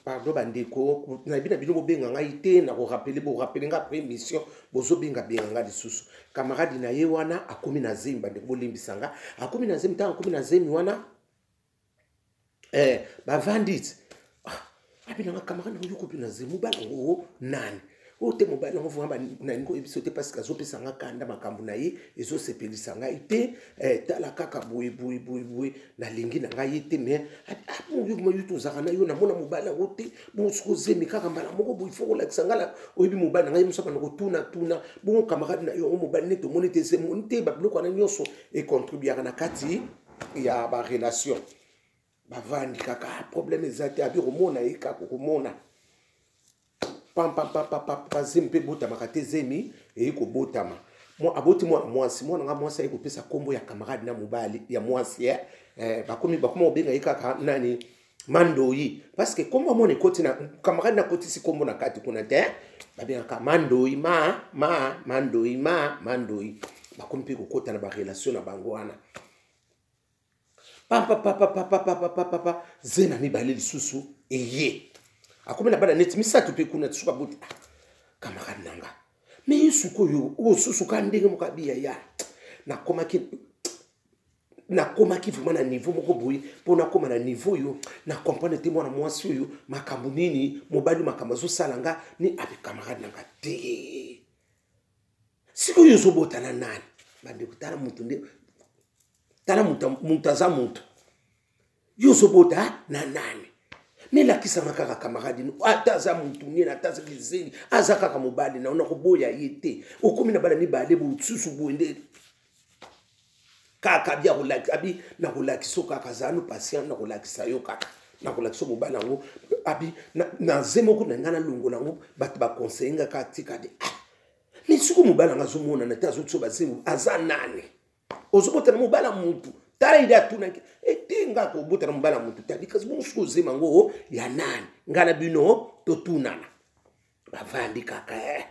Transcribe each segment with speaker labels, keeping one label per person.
Speaker 1: Pardon bandeko, nayebi na bino bobenga ngai te, nakorapele, borapele ngai après émission, bozobengabenga ngai lisusu. Camarade na ye wana akomi na zemi, bandeko bolimbisa nga, akomi na zemi. Ntango akomi na zemi wana, bavandi ti ah, abi nanga camarade nango yokopi na zemi, mobali yango nani oyo te? Mobali yango vraiment nalingi koyebisa te, parce que azopesa nga kanda, makambo na ye ezosepelisa ngai te. Tala kaka boye boye boye boye, nalingi na ngai ye te. Mais ah, bon, yo yo tozalaka na yo, namona mobali yango te. Bon, soki ozemi kaka mbala moko boye, faut kolakisa ngai oyebi mobali na ngai. Mosu abanda kotuna tuna bongo camarade na yo yango, mobali neti omoni te, zemoni te. Babiloko wana nyonso econtribuaka na kati ya barelation. Bavandi kaka, problème eza te. Abi komona ye kaka, komona pampampampampa, zemi mpe ebotamaka te. Zemi eyi kobotama, aboti mwana mwasi. Mwana nga mwasi ayi kopesa nkombo ya camarade na mobali ya mwasi. Bakomi bakoma kobenga ye kaka nani? Mandoi, parce que nkombo amona ekoti na camarade, nakotisi nkombo na kati kuna te. Babengaka Mandoi, ma ma Mandoi, ma Mandoi. Bakomi mpe kokota na barelation na bango wana, pampapapapapapapapa, zemi mibale lisusu eye. Akomi na bana neti misato mpe kuna. Suka boti, ah, camarade na nga, me ye sikoyo oyo susu ka ndenge moko abiya ya nakomaki vraiment na niveau moko boye. Mpo nakóma na niveau oyo, na comprendre te mwana mwasi oyo makambo nini, mobali makambo azosala nga ni. Abi camarade na nga te, sikoyo ozobotana nani? Bandeko, tala motu nde, tala motu aza motu, yo ozobota na nani? Melakisanga kaka camarade no, ata aza motu nini, ata aza kizengi, aza kaka mobali na nakoboya ye te. Okomi na bana mibale bosusu boye nde kaka abi abi nakolakisa yo kaka, zala no patient, nakolakisa yo kaka, nakolakisa yo mobali yango. Abi na ze moko na ngai nalongola yango, bato baconseille nga kaka tika de. Ah, mais soki mobali yango azomonana te, azotiso bazemi, aza nani? Ozobotana mobali ya mutu. Tala ide atunaki ete nga kobotana mobali ya mutu tali, kasi bongo soki ozema yango ya nani? Ngai na bino totunana. Bavandi kaka,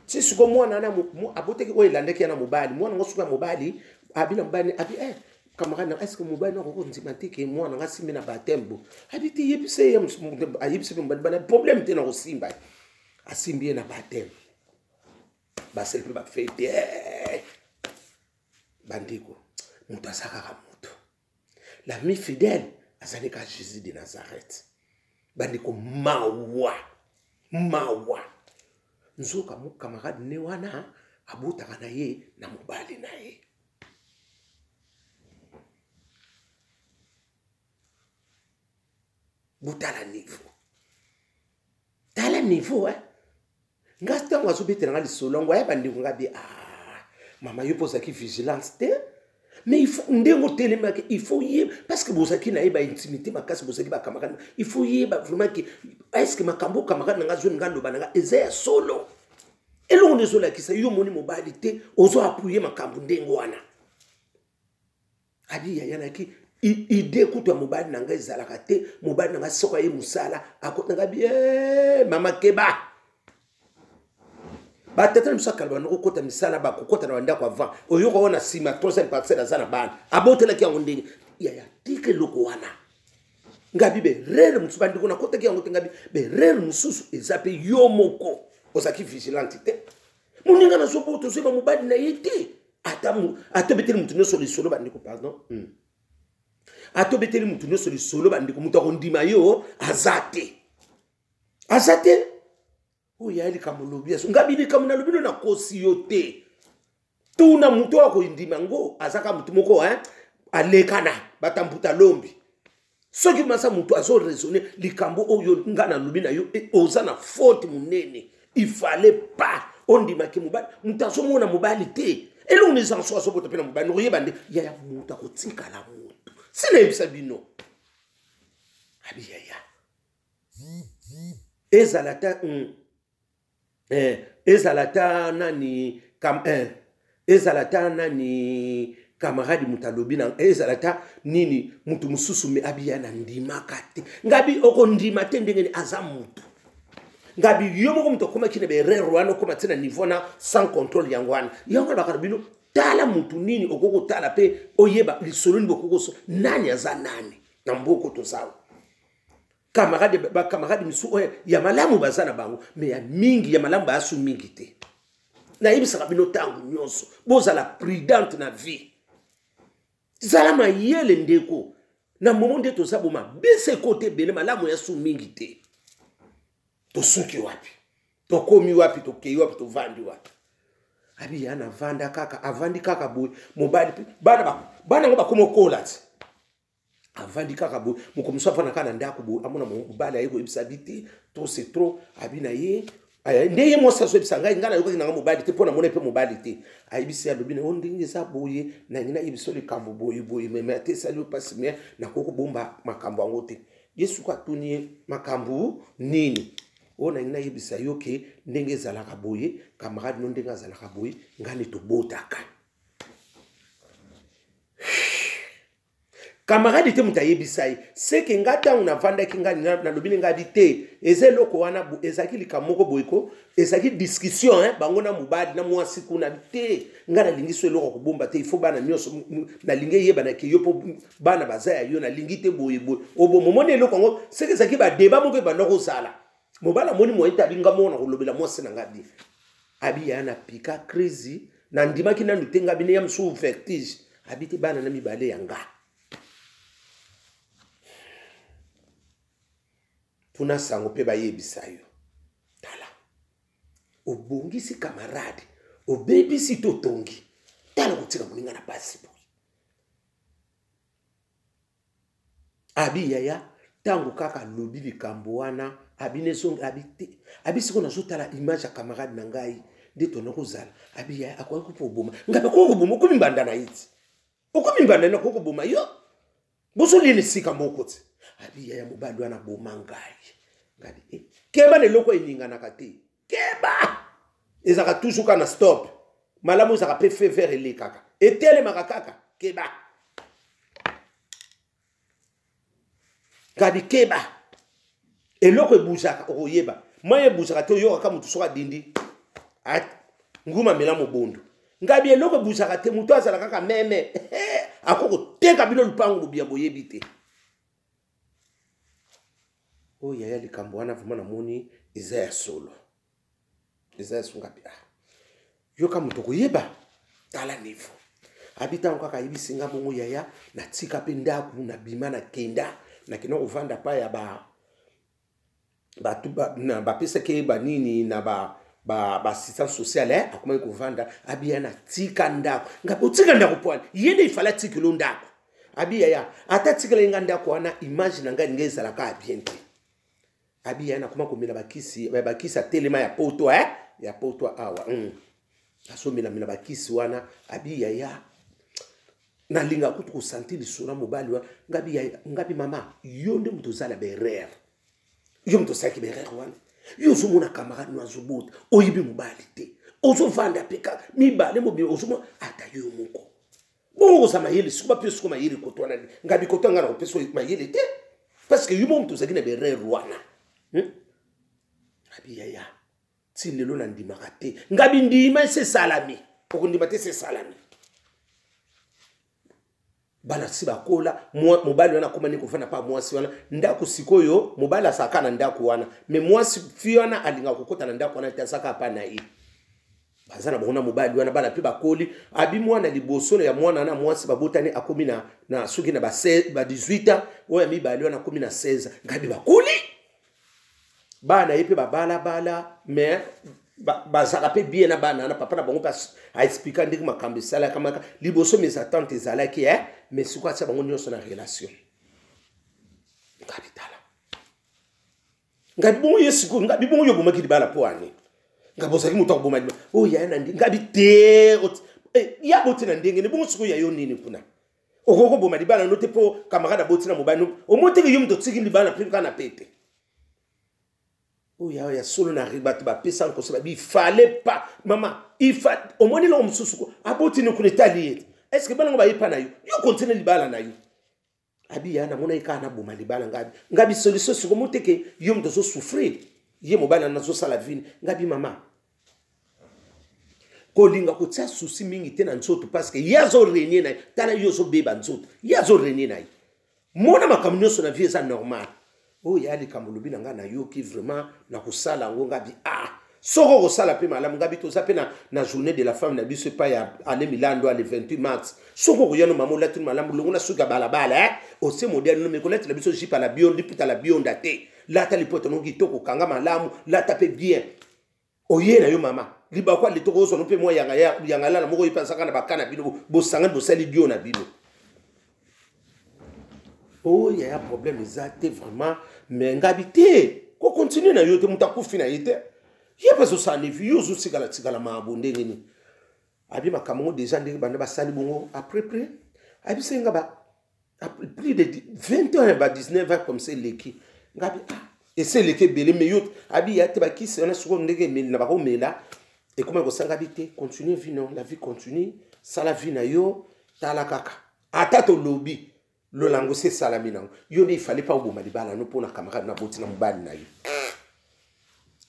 Speaker 1: ti siko mwana wana abotaki oyo elandaki ya na mobali. Mwana ngo soki ya mobali, abi na mobali, abi camarade na, est ce que mobali na koko ndima te ke mwana nga asimbi na baptême? Bo abi te, yebisa ye, ayebisa mpe mobali bana, problème te, na kosimba. Asimbi ye na baptême, basali mpe bafete. Bandeko, moto aza kaka moto, l'ami fidèle azali kaka Jésus de Nazareth. Bandeko, mawa mawa, nzoka mo camarade ne wana abotaka na ye na mobali na ye. Botala niveau, tala niveau, eh? Nga ntango azobetela nga lisolo yango aya, bandeko, nga bi ah, mama, yo mpo ozalaki vigilance te. Mais il faut ndenge otelemaki, il faut yeba, parce que bozalaki na ye baintimité makasi, bozalaki bacamarade. Il faut yeba vraiment ke est ce que makambo camarade na nga azoni nga aloba na nga eza ya solo. Eloko nde ezolakisa yo omoni mobali te, ozo appuye makambo ndenge wana. Abi yaya naki idée kutu ya mobali na ngai ezalaka te. Mobali na ngai soko aye mosala, akota ngai bi mama keba. Batata na biso akala banda kokota misala, bakokota na bandako avant oyoka wana nsima troisième parcelle aza na bana, abotelaki yango ndenge. Yaya, tika eloko wana. Ngabi berere mosusu, bandeko, nakotaki yango te. Ngabi berere mosusu eza mpe yo moko ozalaki vigilante te. Moninga nazobota, ozoyeba mobali na ye te. Ata obeteli motu nyonso lisolo, bandeko, pardon. Ata obeteli motu nyonso lisolo, bandeko, moto akondima yo aza te, aza te. Oyo ya likambo olobi yaso, ngabi likambo nalobi no, nakosi yo te. Tuna moto oyo akoyindima yango, azaka motu moko hein, alekana batambuta lombi. Soki masa moto azoraisonne likambo oyo nga nalobi na yo, oza na faute monene. Il fallait pas ondimaki mobali moto azomona mobali te. Eloko nini ezanga soki azobota mpe na mobali, nokoyeba nde yaya moto akotikala moto. Si nayebisa bino, abi yaya, ezala ta ezala ta nani kam, ezala ta nani camarade moto alobi na, ezala ta nini moto mosusu, me abiya na ndimaka te. Ngabi okondima te ndenge nini? Aza motu. Ngabi yo moko moto akomaki na berere wana, okoma ti na niveau na sans contrôle. Yango wana, yango alobaka na bino, tala motu nini okoki kotala mpe oyeba lisolo nini bokoki koso nani aza nani na mboko tozawa. Camarade, ba camarade misusu oyo ya malamu baza na bango, mais ya mingi ya malamu bayasu mingi te. Nayebisaka bino ntango nyonso, bozala prudente na vie. Zala mayele ndeko. Na momo nde toza boma bese ekote ebele, malamu ya su mingi te. Tosuki wapi? Tokomi wapi? Tokei wapi? Tovandi wapi? Abi ya navanda kaka, avandi kaka boye, mobali pe, bana yango bakoma okola ti. Avandi kaka boye, mokomi mosusu avanda kaka na ndako boye, amona mobali aye koyebisa abi te, trop c'est trop, abi na ye, aya, nde ye mwasi azoyebisa ngai, ngai nayokaki nanga mobali te, mpo namoni mpe mobali te. Ayebisi ye, alobi na ye, o ndenge eza boye, nangi nayebisa yo likambo boye boye, meme ate esali yo mpasi, me nakoki kobomba makambo yango te. Ye suka atuni ye makambo nini? Oyo nangi nayebisa yo ke ndenge ezalaka boye, camarade no ndenge azalaka boye, ngai nde tobotaka. Camarade te moto ayebisa ye, seke nga ntango navandaki nga nalobi ne nga bi te, eza eloko wana ezalaki likambo moko boye ko, ezalaki discussion, hein, bango na mobali na mwasi kuna te, nga nalingi so eloko ya kobomba te, il faut bana nyonso, nalingi eyebana ke yo mpo bana baza ya yo, nalingi te boye boye. Obo momoni eloko yango, seke ezalaki ba débat moko ebanda kozala. Mobali amoni moyen te, abi nga moko na kolobela mwasi na nga bi. Abi ya na pika crise, na ndimaki nanu te nga bine ya mosusu vertige. Abi te bana na mibale ya nga. Tuna sango pe bayebisa yo. Tala. Obongisi camarade, obebisi to tongi. Tala kotika moninga na pasi boye. Abi yaya, tango kaka alobi likambo wana, abi nezongi, abi te. Abi siko nazotala image ya camarade na ngai, nde tona kozala. Abi yaya, akoki koboma. Ngai akoki koboma, okomi mbanda na ye ti. Okomi mbanda na ye, akoki koboma yo. Bozolia na esika moko ti. Abi yaya, mobali wana aboma ngai. Ngai, keba na eloko eninganaka te. Keba! Ezalaka toujours kaka na stop. Malamu ezalaka pe feu vert elekaka. Etelemaka kaka. Keba! Gabi keba! Eloko ebuzaka okoyeba. Mai ebuzaka te oyokaka moto soki adindi. At, nguma mela mobondo. Ngabi eloko ebuzaka te moto azala kaka meme. Akoki koteka bino lupango mobia boyebi te. Oyo yaya likambo wana vraiment namoni eza ya solo. Eza ya solo ngabi. Ah. Yoka moto koyeba tala niveau. Abi tango kaka ayebisi nga bongo yaya natika pe ndako nabima nakenda nakenda kovanda pa ya ba bato ba, na bapesaki ye banini na ba ba, ba assistance sociale eh, akomaki kovanda abi ya natika ndako nga otika ndako pwani ye nde ifale atikelo ndako abi yaya ata atikela ye nga ndako wana image na ngai ndenge ezalaka ya bien te abi yaya nakoma komela bakisi bakisi atelema ya poto eh, ya poto awa azomelamela bakisi wana abi yaya nalinga kutu kosanti lisolo ya mobali wana ngabi yaya ngabi mama yo nde moto ozala berere yo moto osalaki berere wana yo ozomona camarade no azobota oyebi mobali te ozovanda mpe kaka mibale mobima ozomona ata yo moko bongo kozala mayele siko bapesa siko mayele koto wana ngabi koto nga na kopesa mayele te parce que yo moko moto ozalaki na berere wana Abi yaya ti lelo nandimaka te ngabi ndima ese esalami okondima te ese esalami bana si bakola mobali wana akomani kofanda pa mwasi wana ndako sikoyo mobali azalaka na ndako wana me mwasi fi wana alingaka kokota na ndako wana te azalaka pa na ye baza na bango na mobali wana bana mpe bakoli abi mwana liboso ya mwana na mwasi babotani akomi na soki na ba 18 ans oyo ya mibale wana akomi na 16 ans ngabi bakoli bana ye mpe babalabala mais bazalaka mpe bien na bana na papa na bango mpe aexplika ndenge makambo esalaka maka liboso mes attentes ezalaki eh? Mais sikoyo atia bango nyonso na relation ngabi tala ngabi bongo ye sikoyo ngabi bongo yo obomaki libala mpo ani ngabi ozalaki moto akoboma libala oyo yaya na ndenge ngabi te ya boti na ndenge ne bongo sikoyo ya yo nini kuna okoki koboma libala no te mpo camarade aboti na mobali no omoni teke yo moto otiki libala mpe kaka na pete oyo ya solo na bato bapesa nkoso babi fallait pas mama ifa omoni eloko mosusu ko aboti no kuna etali ye est ce que bana ngo baye pa na yo yo continue libala na yo abi ya namonaki kaka naboma libala ngabi ngabi solution siko moteke yo moto ozosouffrir ye mobali wana azosala vini ngabi mama kolinga kotia souci mingi te na nzoto parce que ye azo renier na ye tala yo ozobeba nzoto ye azo renier na ye mona makambo nyonso na vie eza normal. Oyo ya likambo olobi na ngai, nayoki vraiment, nakosala yango. Ngabi ah, soki okosala mpe malamu. Ngabi toza mpe na journée de la femme na biso epai ya ale Milando ale 28 mars. Soki okoya no, mama, olati malamu, longo suki ya balabala, eh? Ose modele no, mekolatela biso jupe la bionda, liputa la bionda te. Lata lipota no kitoko, kanga malamu, lata mpe bien, oye na yo mama libakwa litoko, ozwa no mpe mwa yangalala moko, oye mpe azaka na baka na bino, bosangani, bosali dio na bino. Oyo yaya, problème eza te vraiment, mais ngabi te, kocontinue na yo te. Moto akufi na ye te, ye mpe azosala nevi, yo ozotikala tikala maabo ndenge nini? Abi makambo ngo déjà ndenge banda basali bongo, après près ayebisaki nga ba plus de 20 ans, ba 19 ans comme ça eleki. Ngabi ah, ese eleki ebele, mais yo abi ya te, bakisi wana sikoyo ndenge emeli na bakomela, ekoma kosanga bi te. Continue vie, non, la vie continue, sala vie na yo. Tala kaka, ata tolobi lolango se esalami nango, yo nde ifale mpa oboma libala no mpo na camarade na boti na mobali na yo.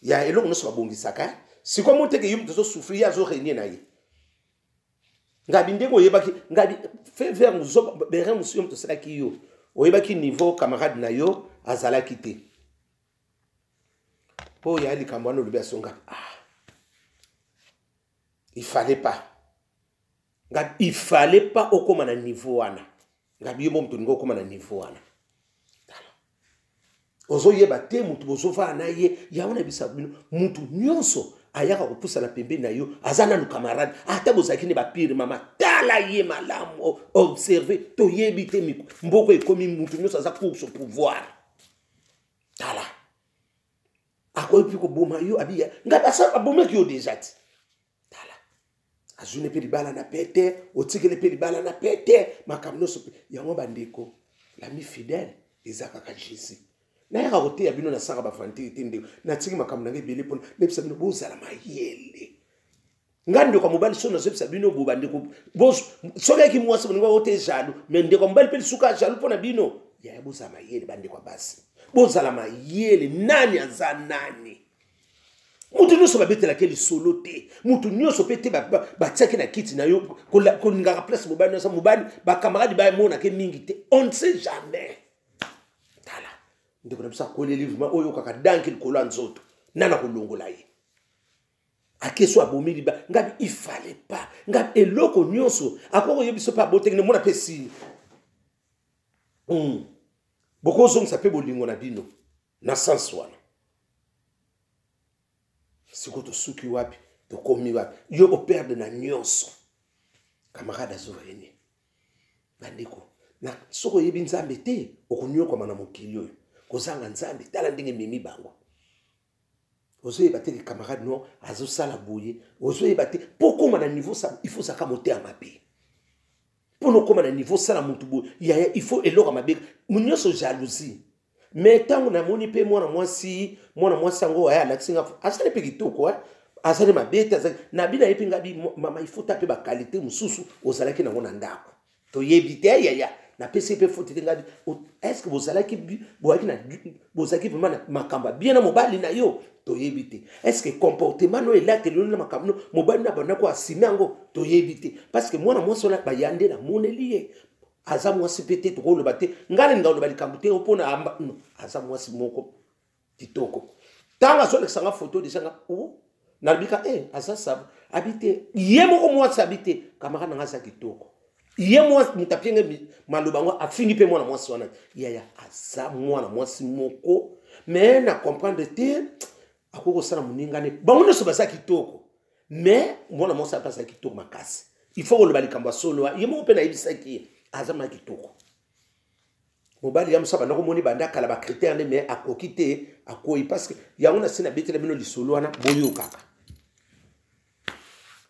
Speaker 1: Ya eloko nyonso babongisaka sikoyo, mo teke yo moto azosouffrir, ye azorégner na ye. Ngabi ndenge oyebaki, ngabi fe vert berin mosusu, yo moto osalaki, yo oyebaki niveau camarade na yo azalaki te. Mpo ya likambo wana olobi asonga, ah, il fallait pas, ngabi il fallait pas okóma na niveau wana. Ngabi yo mo moto olingi okóma na niveau wana, ozoyeba te motu bozovaa na ye. Yango nayebisa bino, mutu nyonso ayaka kopusana pembeni na yo aza nanu camarade, ata bozalaki nde bapire. Mama, tala ye malamu, observe. Toyebi te, mboka ekomi mutu nyonso aza course au pouvoir. Tala, akoki mpe koboma yo. Abiya ngai abomaki yo déjà ti. Tala, azwini mpe libala na pete, otikeli mpe libala na pete, makambo nyonso mpe yango. Bandeko, l'ami fidèle eza kaka Jésus. Nayaka koteya bino, nasaka bavantire te. Ndeko, natiki makambo nanga ebele mpona nayebisa bino bozala mayele. Nga ndeko ya mobali, so nazoyebisa bino bo bandeko, soki ayaki mwasi bolingo yango te, jaloux, mais ndeko ya mobali mpe lisuka jaloux mpo na bino. Yaya, bozala mayele. Bandeko ya basi, bozala mayele. Nani aza nani? Moto nyonso babetelaki lisolo te, moto nyonso mpe te batiaki na kiti na yo. Kolingaka place mobali nyonso, mobali bacamarade bamonake mingi te, on ne sait jamais. Tala ndeko na biso akweleli vraiment, oyo kaka danke likolo ya nzoto, nana kolongola ye akeso, abomi liba. Ngabi il fallait pas. Ngabi eloko nyonso akoki koyebi biso mpe aboteki mona mpe sini. Bokozongisa mpe bolingo na bino na sens wana. Sikoyo tosuki wapi? Tokomi wapi? Yo operdre na nyonso, camarade azorégner. Bandeko, na soki oyebi Nzambe te, okonyokwama na mokili oyo. Kozanga Nzambe, tala ndenge ememi bango. Ozoyeba te ke camarade no azosala boye, ozoyeba te. Mpo okóma na niveau sa, il faut ozalaka motema mabe. Mpo na okóma na niveau sala motu boye, yaya, il faut eloko mabe nyonso, jalousie. Mais ntango namoni mpe mwana mwasi, mwana mwasi yango aya alakisi nga, asali mpe kitoko, azali mabe te, azali na bino, aye mpe ngabi mama, ifuta mpe baqualité mosusu ozalaki nango na ndako, toyebi te. Yaya, napesi mpe faute te. Ngabi est ce que bozalaki, boyaki na, bozalaki vraiment na makambo ya bien na mobali na yo? Toyebi te. Est ce que comportement no, elateli no na makambo no, mobali na bandako asime yango? Toyebi te, parce que mwana mwasi wana baya nde namoneli ye, aza mwasi mpe te, tokoloba te. Ngai nalinga koloba likambo te mpona amba no, aza mwasi moko kitoko. Ntango azolekisanga photo déjà, nga o nalobika e aza saba abi te, ye moko mwasi abi te, camarade nanga aza kitoko. Ye mwasi moto apienge maloba yango, afingi mpe mwana mwasi wana. Yaya, aza mwana mwasi moko, mais na comprendre te, akoki kosala moninga ne. Bango nyonso baza kitoko, mais mwana mwasi ape aza kitoko makasi. Il faut koloba likambo ya solo. Ye moko mpe nayebisaki ye, aza mwana kitoko. Mobali ya mosu abanda komoni banda kala bacritère nde, mais akoki te, akoyi, parce que yango na se nabetela bino lisolo wana, boyokaka.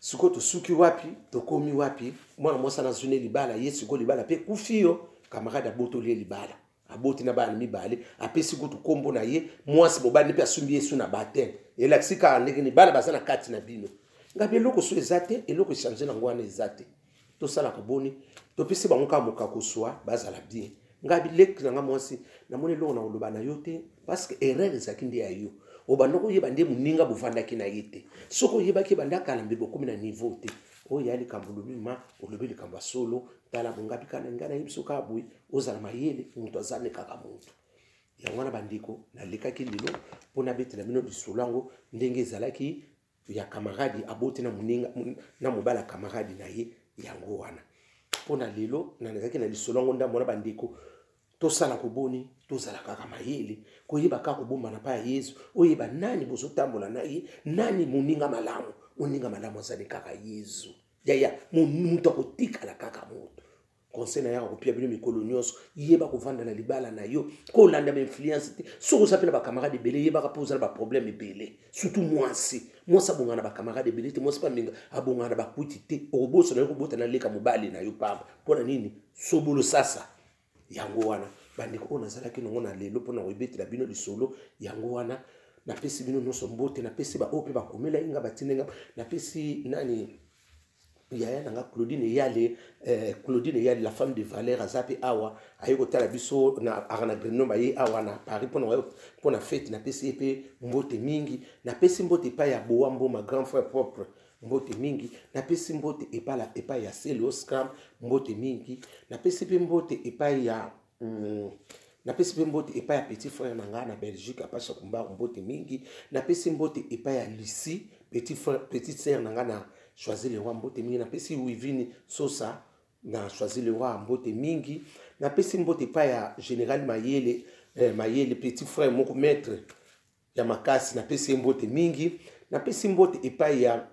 Speaker 1: Sikoyo tosuki wapi? Tokomi wapi? Mwana mwasi ana azwi ne libala ye. Sikoyo libala mpe ekufi yo, camarade abotoli ye libala, aboti na bana mibale, apesi kutu nkombo na ye mwasi. Mobali mpe asumbi ye su na baptême, elakisi kaka ndenge nini bana baza na kati na bino. Ngabi eloko so eza te, eloko echange nango wana eza te. Tosalaka boni? Topesi bango kaka mokakoswa, bazala bien. Ngabi leki na nga mwasi, namoni eloko na koloba na yo te, parce que erreur ezalaki nde ya yo. Obanda koyeba nde moninga bovandaki na ye te. Soki oyebaki ebanda kala, mbe bokomi na niveau te. Oyo ya likambo olobi, ma olobi likambo ya solo. Tala bongabi kana ngai nayebi soki kaka boye, ozala mayele. Moto aza ne kaka moto. Yango wana bandeko, nalekaki lelo mpo nabetela bino lisolo yango ndenge ezalaki ya camarade aboti na moninga na mobali ya camarade na ye. Yango wana mpo na lelo nazalaki na lisolo yango ndambo na bandeko. Tosala koboni, tozala kaka mayele, koyeba kaka kobombana mpa ya Yesu, oyeba nani bozotambola na ye, nani moninga malamu. Moninga malamu azali kaka Yesu. Yaya, moto akotikala kaka moto. Conseil na yaka kopia bino mikolo nyonso, yeba kovanda na libala na yo, kolanda bainfluence te. Soki oza mpe na bacamarade ebele, yebaka mpe oza na baproblème ebele, surtout mwasi. Mwasi abongana na bacamarade ebele te, mwasi mpe aminga abongana na bakwiti te. Okobosana yo kobota na leka mobali na yo pamba mpo na nini? Sobolo sasa. Yango wana bandeko, oyo nazalaki nango na lelo mpona koyebetela bino lisolo, yango wana. Napesi bino nyonso mbote, napesi baoyo mpe bakomelaki nga, batindi nga. Napesi nani, yaya na nga Claudine Eyale, Claudine Eyale, la femme de valeur, aza mpe awa, aye kotala biso na aka na Grenoble, aye awa na Paris mpona fête. Napesi ye mpe mbote mingi. Napesi mbote epai ya Boa Mboma, grand frère propre, mbote mingi. Napesi mbote epai ya Selio Scram, mbote mingi. Napesi mpe mbote epai ya napesi mpe mbote epai ya petit frère na ngai na Belgique, Apasha Kumbaru, mbote mingi. Napesi mbote epai ya Lucie, petit frère, petite sœur na ngai na Choisi le Roi, mbote mingi. Napesi Wivine Sosa na Choisi le Roi, mbote mingi. Napesi mbote epai ya Général Mayele, Mayele, petit frère moko, maître ya makasi, napesi ye mbote mingi. Napesi mbote epai ya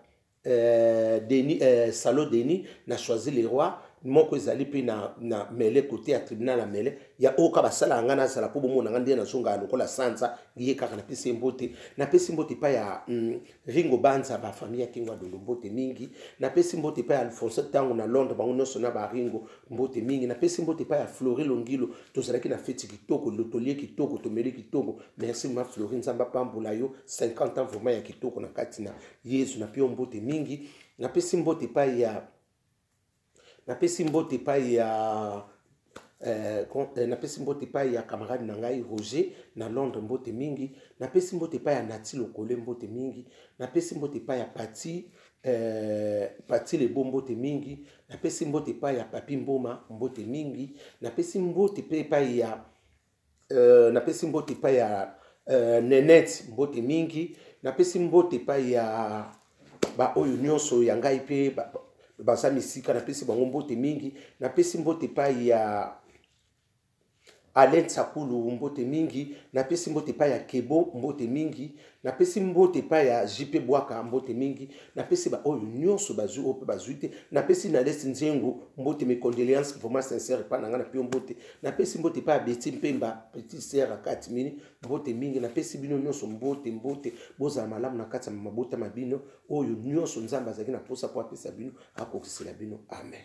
Speaker 1: Denis, Salo Denis na Choisi le Roi, moko ezali mpe na mele kote ya tribunal ya mele ya oyo ka basalaka ngai nazala mpo bomona ngai nde nazongaka lokola sanza ye kaka. Napesi ye mbote. Napesi mbote epai ya Ringo Banza, bafamille ya Kingo Adondo, mbote mingi. Napesi mbote epai ya Alphonse ntango na Londres, bango nyonso na baringo, mbote mingi. Napesi mbote epai ya Flori Longilo, tozalaki na feti kitoko, tolie kitoko, tomeli kitoko. Merci ma Flori, Nzambe apambola yo, 50 ans vraiment ya kitoko na kati na Yesu. Napi yo mbote mingi. Napesi mbote epai ya camarade na ngai Roger na Londres, mbote mingi. Napesi mbote epai ya Nati Lokole, mbote mingi. Napesi mbote epai ya Pati Lebo, mbote mingi. Napesi mbote epai ya Papi Mboma, mbote mingi. Napesi mbote epai ya Nenet, mbote mingi. Napesi mbote epai ya baoyo nyonso ya ngai mpe baza misika, napesi bango mbote mingi. Napesi mbote epai ya Alain Tsakulu, mbote mingi. Napesi mbote epai ya Kebo, mbote mingi. Napesi mbote epai ya JP Bwaka, mbote mingi. Napesi baoyo nyonso bazwi, oyo mpe bazwi te. Napesi na Lesi Nzengo mbote, mes condoléances vraiment sincère epai na ngai, napi yo mbote. Napesi mbote epai ya Beti Mpemba, petit sœur akati mini, mbote mingi. Napesi bino nyonso mbote, mbote. Bozala malamu na kati ya mabota ma bino. Oyo nyonso Nzambe azalaki na mposa mpo apesa bino, akokisela bino. Amen.